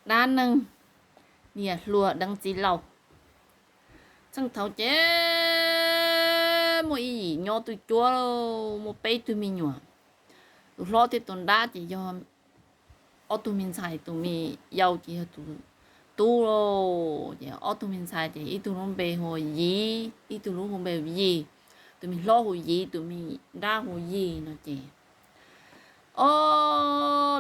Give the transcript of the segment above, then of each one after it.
Dab neeg niam hluas deev txiv laus. Txheej thaud ces muaj ib yim nyob twj cuab, muaj peb tug me nyuam. Tus hlob thiab tus nrab ces yog ob tug me ntxhais, tus me yau ces yog tus tub. Ces ob tug me ntxhais ces ib tug lub npe hu ua Yiv, ib tug lub hu npe Yis. Tus me hlob hu Yiv, tus me nrab hu Yis no ces, o,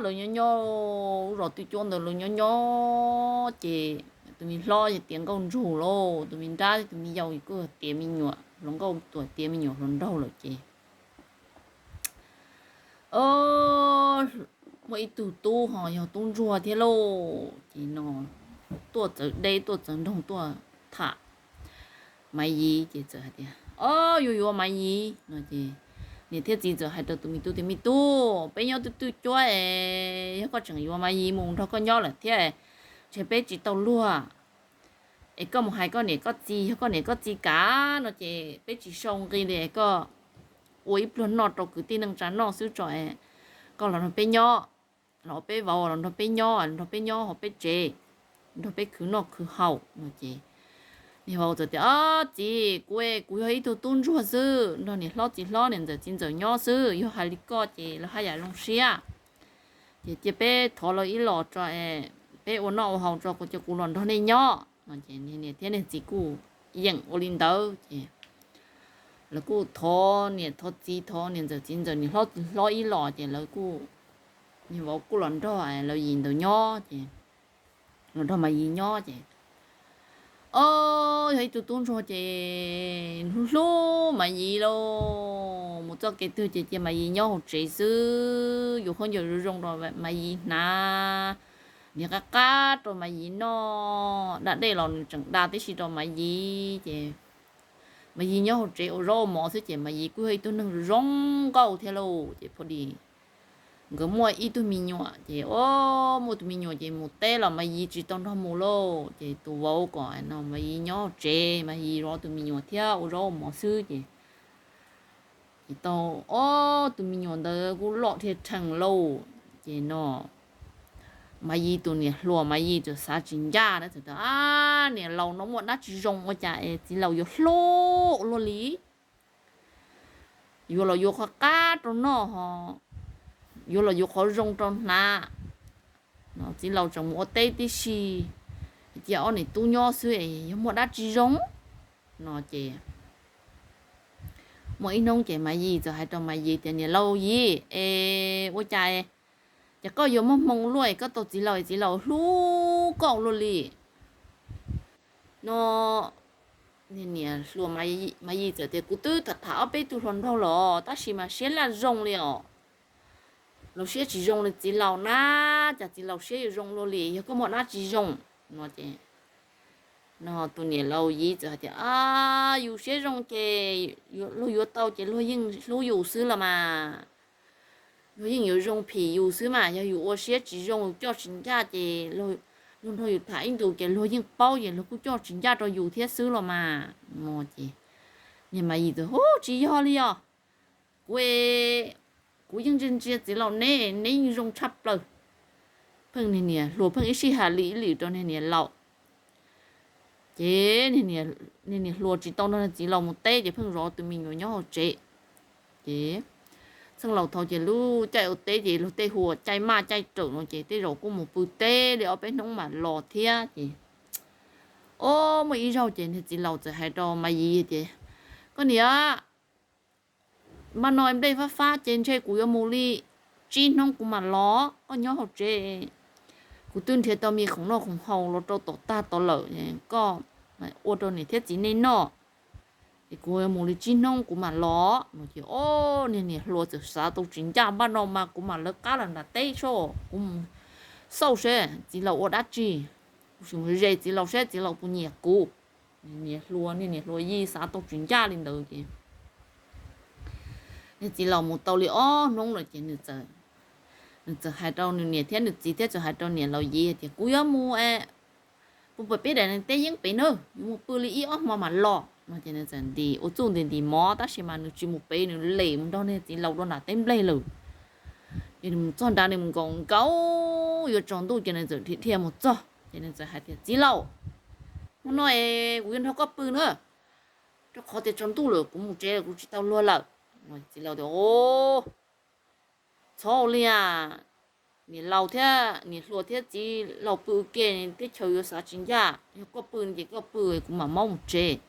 lawv nyob nyob, lub zos twj cuab ntawd lawv nyob nyob ces tus me hlob yog tiav nkauj ntsug lauj, tus me nrab tus me yau kuj tiav me nyuam hluas nkauj, tus tiav me nyuam hluas nraug lawm ces muaj ib tug tub ho yog tub ntsuag thiab lauj. Ces no tuaj txawv deb tuaj txawv nroog tuaj tham Maiv Yiv ces txawm hais tias, o, yuav yuav Maiv Yiv no ces niam thiab txiv txawm hais rau tus me tub tias, me tub, peb nyob twj twj cuab es yog koj tseem yuav Maiv Yiv mus nrog koj nyob lawm thiab, ntshe peb tsis tau luag. Es koj mus hais koj niam koj txiv, yog koj niam koj txiv kam no ces peb tsis sau nqi li, koj ua ib pluag noj rau kwv tij neej tsa noj xwb tso, koj los nrog peb nyob, los peb vauv los nrog peb nyob, nrog peb nyob hauv peb tsev, nrog peb khwv noj khwv haus no ces niag vauv txawm tias, o, txiv, kuv, kuv yog ib tug tub ntsuag xwb, nrog niam hlob txiv hlob niam ntxawm txiv ntxawm nyob xwb, yog hais li koj ces lawv haj yam zoo siab. Ces cia peb thov lawv ib los tso, peb ua noj ua haus tso, kuv cia kuv los nrog nej nyob no ces niam thiab niag txiv kuj yeem ua li ntawd ces lawv kuj thov niam thov txiv, thov niam ntxawm txiv ntxawm niam hlob txiv hlob ib los ces lawv kuj, niag vauv kuj los nrog lawv yim ntawd nyob ces los nrog Maiv Yiv nyob ces, o, yog ib tug tub ntsuag ces hlub hlub Maiv Yiv lauj. Mus txoj kev twg ces cia Maiv Yiv nyob hauv tsev xwb, yuav khaub ncaws zoo zoo rau Maiv Yiv hnav, niag qab qab rau Maiv Yiv noj, da dej los nws tseem da tib si rau Maiv Yiv ces Maiv Yiv nyob hauv tsev ua zaub ua mov xwb ces Maiv Yiv kuj yog ib tug neeg zoo nkauj thiab lauj. Ces pha di nkawd muaj ib tug me nyuam ces, o, muaj tus me nyuam ces mus teb los Maiv Yiv tsis tau nrog mus lauj. Ces tus vauv kom no Maiv Yiv nyob hauv tsev, Maiv Yiv zov tus me nyuam thiab ua zaub ua mov xwb ces, ces tau ob tug me nyuam ntawd kuj loj dhia rhees lauj. Ces no Maiv Yiv tus niam hluas Maiv Yiv txawm xav tsis ncaj na, txawm tias, a, niam laus no muaj dab tsi zoo ua cas es txiv laus yuav hlub ua luaj li. Yuav los yuav qhov qab rau noj ho, yuav los yuav qhov zoo rau hnav. Txiv laus tseem mus ua teb tib si, cia ob niam tub nyob xwb es yog muaj dab tsi zoo no ces muaj ib hnub ces Maiv Yiv txawm hais rau Maiv Yiv tias, niam laus Yiv, es ua cas, ces koj yuav muaj hmoo luaj es koj tau txiv laus es txiv laus hlub koj ua luaj li no. Niam hluas Maiv Yiv txawm tias, kuv twb tham tham ob peb tug hluas nraug los tab sis mas siab laj zoo li os. Laus siab tsis zoo li txiv laus na, cas txiv laus siab yuav zoo luaj li, yog koj muaj dab tsi zoo no ces, no tus niam laus Yiv txawm hais tias, a, yus siab zoo ces luag yuav tau ces luag yeej hlub yus xwb los mas. Luag yeej yuav zoo phim yus xwb mas, yog yus ua siab tsis zoo coj tsis ncaj ces luag nrog yus tham ib ntus ces luag yeej paub ces luag kuj coj tsis ncaj rau yus thiab xwb los mas no ces, niag Maiv Yiv txawm, hu, tsis yog li os. Kuv, kuv yeej ntsia ntsia txiv laus neb, neb yeej zoo tshaj plaws. Pheej niag niam hluas pheej ib sij hawm li ib lwm rau niag niam laus. Ces niag niam hluas tsis tau nrog txiv laus mus teb ces pheej zov tus me nyuam nyob hauv tsev. Ces txheej laus thaud ces lub caij ua teb ces luag tej hu ua caij maj caij rawm no ces tej zaum kuj mus pw teb li ob peb hnub mam los thiab ces, o, muaj ib zaug ces niag txiv laus txawm hais rau Maiv Yiv tias, koj niam, npaj no nplej fab fab ces ntshe kuv yuav mus li tsib hnub kuv mam los, koj nyob hauv tsev. Kuv twb nrhiav tau me khoom noj khoom haus los rau tom tag tod lawm, koj ua rau niam thiab txiv nej noj es kuv yuav mus li tsib hnub kuv mam los no ces, o, niag niam hluas txawm xav tau tsis ncaj, npaj no mas kuv mam lawv qab los nram teb seb, kuv mus xauj seb txiv laus ua dab tsi, kuv sim mus ze txiv laus seb txiv laus puas nyiam kuv. Niam hluas, niag niam hluas Yiv xav tau tsis ncaj li ntawd ces niag txiv laus mus tau li ob hnub lawm ces nws txawm hais rau nws niam thiab nws txiv thiab txawm hais rau niam laus Yiv tias, kuv yuav mus, puas pom peb daim teb yeeb pem na, yuav mus pw li ib ob hmo mam los no ces nws txawm ntim ua txuj ntim ntim mov tab sis mas nws tsis mus pem, nws lem mus nrog niag txiv laus dua nram teb nplej lawm. Ces nws mus txog nrad, nws mus nkaum nkaus yuav tsaus ntuj ces nws txawm dhia dhia mus txog ces nws txawm hais tias, Txiv laus, hmo no es kuv yuav nrog koj pw na, rau qhov tias tsaus ntuj lawm kuv mus tsev kuv tsis tau luag lawm. Txiv laus tias, Txhob ua li a, niam laus thiab niam hluas thiab txiv laus pw ua ke, teb chaws yuav xav tsis ncaj, yog koj pw ces koj pw, kuv mam maub mus tsev.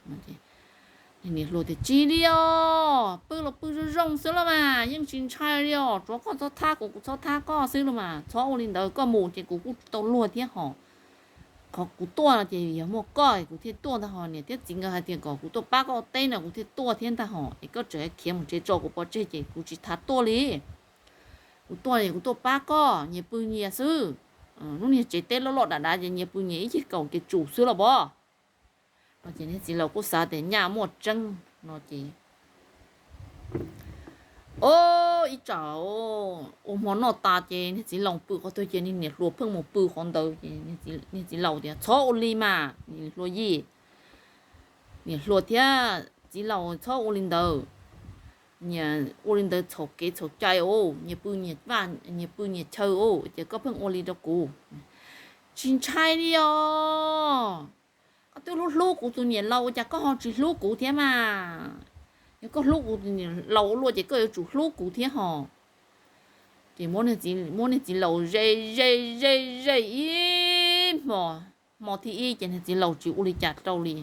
Niam hluas tias, Tsis li os, pw los pw zoo zoo xwb los mas, yeej tsis ntshai li os, tsuav koj txhob thab kuv, kuv txhob thab koj xwb los mas, txhob ua li ntawd, koj mus ces kuv kuj tsis tau luag thiab hos. Qhov kuv tuaj no ces yog muaj koj kuv thiaj tuaj ntag hos, niam thiab txiv nkawd hais tias kom kuv tuaj pab koj ua teb no kuv thiaj tuaj thiab ntag hos, es koj tseem khiav mus tsev tso kuv pov tseg ces kuv tsis tas tuaj li. Kuv tuaj es kuv tuaj pab koj, nyias pw nyias xwb. Lub niag tsev teb loj loj dav dav ces nyias pw nyias ib ceg kaum kev tsum xwb los pov. No ces niag txiv laus kuj xav tias nyaj muaj tseeb no ces, o, ib tsam ua hmo noj tas ces niag txiv laus pw qhov twg ces niag niam hluas pheej mus pw qhov ntawd ces niag txiv laus tias, Txhob ua li mas niam hluas yij, niam hluas thiab txiv laus txhob ua li ntawd. Nyias ua li ntawd txhaum kev txhaum cai os, nyias pw nyias vaj, nyias pw nyias chaw os, ces koj pheej ua li rau kuv. Tsis ntshai li os. Koj twb hlub hlub kuv tus niam laus ua cas koj ho tsis hlub kuv thiab mas? Yog koj hlub kuv tus niam laus ua luaj ces koj yuav tsum hlub kuv thiab hos. Ces muab niag txiv laus ze ze ze ze ib hmo, hmo thib ib ces niag txiv laus tsis ua li cas rau li.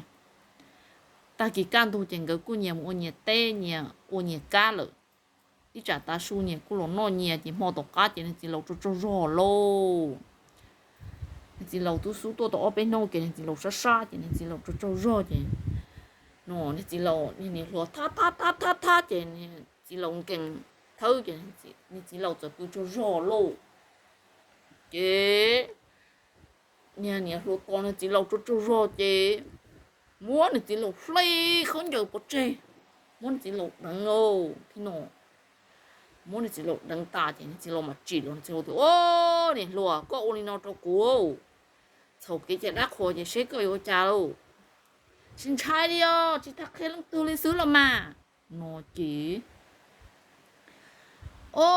Tag kis kaj ntug ces nkawd kuj nyias mus ua nyias teb, nyias ua nyias kab lawm. Ib tsam tav su nyias kuj los noj nyias ces hmo tom qab ces niag txiv laus tsaug tsaug zog lauj. Niag txiv laus twb xub tuaj tau ob peb hnub ces niag txiv laus sab sab ces niag txiv laus tsaug tsaug zog ces, no niag txiv laus niag niam hluas thab thab thab thab thab ces niag txiv laus nkees thawb ces niag txiv laus txawm pw tsaug zog lauj. Ces niag niam hluas tos niag txiv laus tsaug tsaug zog ces muab niag txiv laus hle khaub ncaws pov tseg, muab niag txiv laus deev lauj. Thib no muab niag txiv laus deev tas ces niag txiv laus mam tsim los, niag txiv laus tias, Au, niam hluas, koj ua li no rau kuv, txhaum kev cai dab qhuas ces seb koj yuav ua cas lauj. Tsis ntshai li os, tsis tas qhia leej twg li xwb los mas. No ces, o,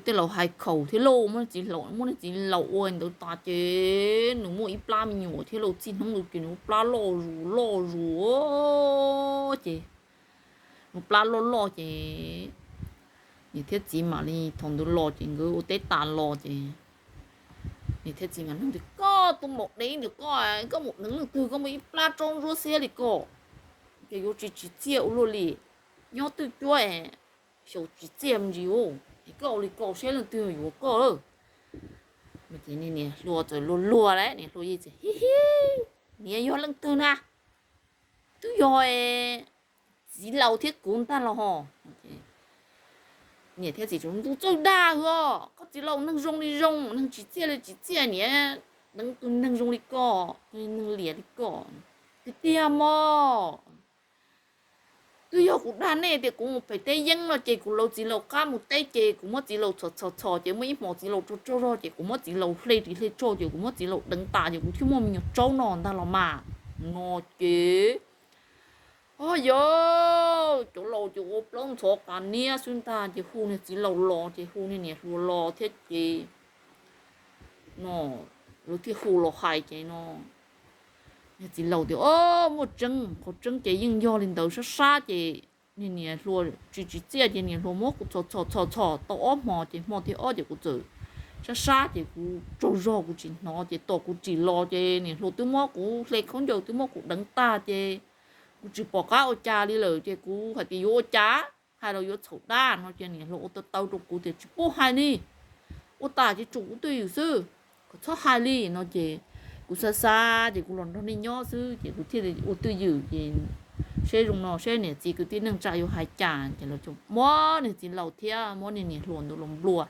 tej laus hais khaus thiab lauj, muab niag txiv laus ua ntawd tas ces nws muaj ib plab me nyuam thiab lauj, txij hnub ntawd ces nws ua plab loj zus loj zus ces nws plab loj loj ces niam thiab txiv mam li thaum ntawd los ces nkawd ua teb tas los ces niam thiab txiv mam nug tias, Koj tus maum dev ntawm koj, koj mus deev leej twg koj muaj ib plab tsob ntsuab xiab li koj? Ces yuav tsis tsim txiaj ua luaj li, nyob twj cuab xyaum tsim txiaj me ntsis, es koj ua li ko seb leej twg yuav koj. Ces niag niam hluas txawm luag luag lawm, niam hluas yij tias, Hi hi, niam yog leej twg na? Twb yog txiv laus thiab kuv ntag los hos. Niam thiab txiv tsuas ntuj txawj dag os, koj txiv laus neeg zoo li zoo, neeg tsim txiaj li tsim txiaj, niam deev tus neeg zoo li koj, tus neeg liam li koj. Tiag tiag mog. Twb yog kuv dag nej tias kuv mus pem teb yeeb no ces kuv laus txiv laus qab mus teb ces kuv muab txiv laus txhom txhom txhom ces muaj ib hmos txiv laus tsaug tsaug zog ces kuv muab txiv laus hle ris hle tsho ces kuv muab txiv laus deev tas ces kuv thiaj muaj me nyuam tsaub no ntag los mas. No ces, o yog cov laus ces ua plaub ntxhov qas niab xwb ntag ces hu niag txiv laus los ces hu niag niam hluas los thiab ces no lawv thiaj hu los hais ces no niag txiv laus tias, O, muaj tseeb, qhov tseeb ces yeej yog li ntawd, sab sab ces niag niam hluas tsis tsim txiaj ces niam hluas muab kuv txhom txhom txhom txhom tau ob hmos ces hmo thib ob ces kuv txawm sab sab ces kuv tsaug zog kuv tsis hnov ces tos kuv tsim los ces niam hluas twb muab kuv hle khaub ncaws twb muab kuv deev tag ces kuv tsis pom qab ua cas li lawm ces kuv hais tias yuav ua cas, hais los yuav txhaum dab no ces niam hluas ua taw taw rau kuv tias tsis pub hais li, ua tas ces tsum kuv twj ywm xwb, kom txhob hais li no ces kuv xav xav ces kuv los nrog nej nyob xwb ces kuv thiaj li ua twj ywm ces seb zoo no seb niam txiv kwv tij neej tsa yuav hais cas ces lawv muab niag txiv laus thiab muab niag niam hluas ntawd los nplua.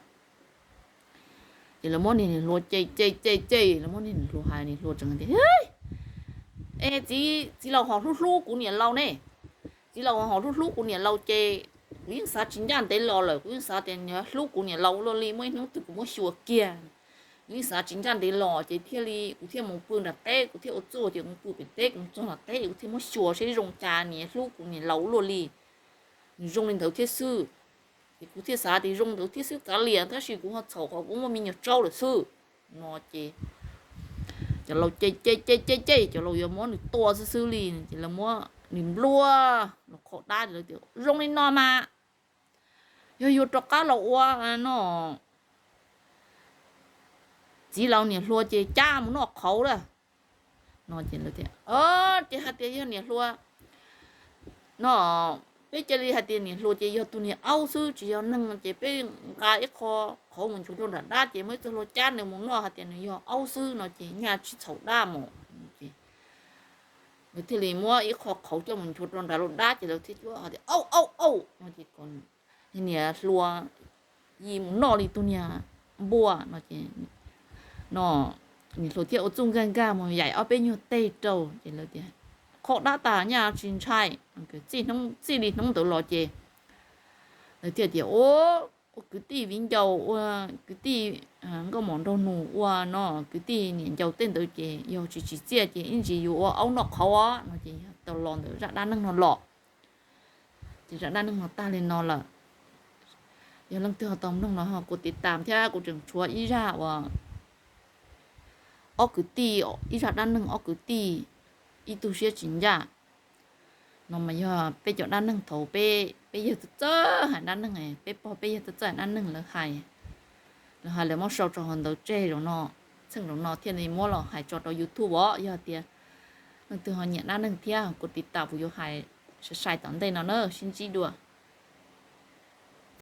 Ces lawv muab niag niam hluas cem cem cem cem, lawv muab niag niam hluas hais, niam hluas tseem tias, Es txiv, txiv laus ho hlub hlub kuv niam laus ne, txiv laus ho hlub hlub kuv niam laus ces kuv yeej xav tsis ncaj ntev los lawm, kuv yeej xav tias hlub kuv niam laus ua luaj li, muaj ib hnub twg kuv muab xyuas kiag. Kuv yeej xav tsis ncaj ntev los ces thiaj li kuv thiaj mus pw nram teb, kuv thiaj ua txuj ces kuv pw pem teb, kuv txog nram teb kuv thiaj muab xyuas seb zoo cas niam hlub kuv niam laus ua luaj li. Nws zoo li ntawd thiab xwb. Ces kuv thiaj xav tias zoo ntawd thiab xwb, txav lias tab sis kuv ho txhaum qhov kuv muaj me nyuam tsaub lawm xwb. No ces cov laus cem cem cem cem cem, cov laus yuav muab nws tua xwb xwb li. Ces lawv muab nws nplua los qhau dab, lawv tias zoo li no mas yog yuav rov qab los ua no txiv laus niam hluas ces cab mus noj qhauv lawm. No ces lawv tias, ces hais tias yog niam hluas no, peb cia li hais tias niam hluas ces yog tus niag aub xwb tsis yog neeg, ces peb nqa ib qho qhauv mus nchuav rau nram dab ces muaj ib tug hluas cab nws mus noj hais tias nws yog aub xwb no ces nyaj tsis txhaum dab mus. Lawv thiaj li muab ib qho qhauv coj mus nchuav rau nram lub dab ces lawv thiaj cuab hais tias aub aub aub no ces niam hluas yim mus noj li tus niag npua no ces no niam hluas thiaj ua txuj nkag nkag mus yaim ob peb nyuag teg rau ces lawv tias qhau dab tas nyaj tsis ntshai. Txij li hnub ntawd los ces lawv thiaj tias ua, ua kwv tij viv ncaus, ua kwv tij nkauj mom nraug nus, ua no kwv tij niam ncaus tej ntawd ces yog tsis tsim txiaj ces ib ntsis yuav ua aub noj qhauv os no ces yog tau los ntawm zaj dab neeg no los. Ces zaj dab neeg no tag li no lawm. Yog leej twg ho tau mloog no ho kuv tiv tam thiab kuv tseem tshuav ib zaj uas ob kwv tij, ib zaj dab neeg ob kwv tij ib tug siab tsis ncaj. No mas yog peb cov dab neeg thaum peb, peb yawg txawj txawj hais dab neeg, peb pog peb yawg txawj txawj hais dab neeg lawv hais, lawv hais lawv muab sau rau hauv ntawv tseg zaum no, txheej zaum no thiaj li muab los hais tso rau YouTube os. Yog tias leej twg ho nyiam dab neeg thiab kuv tiv tam kuv yuav hais sai sai tom ntej no na, sib ntsib dua.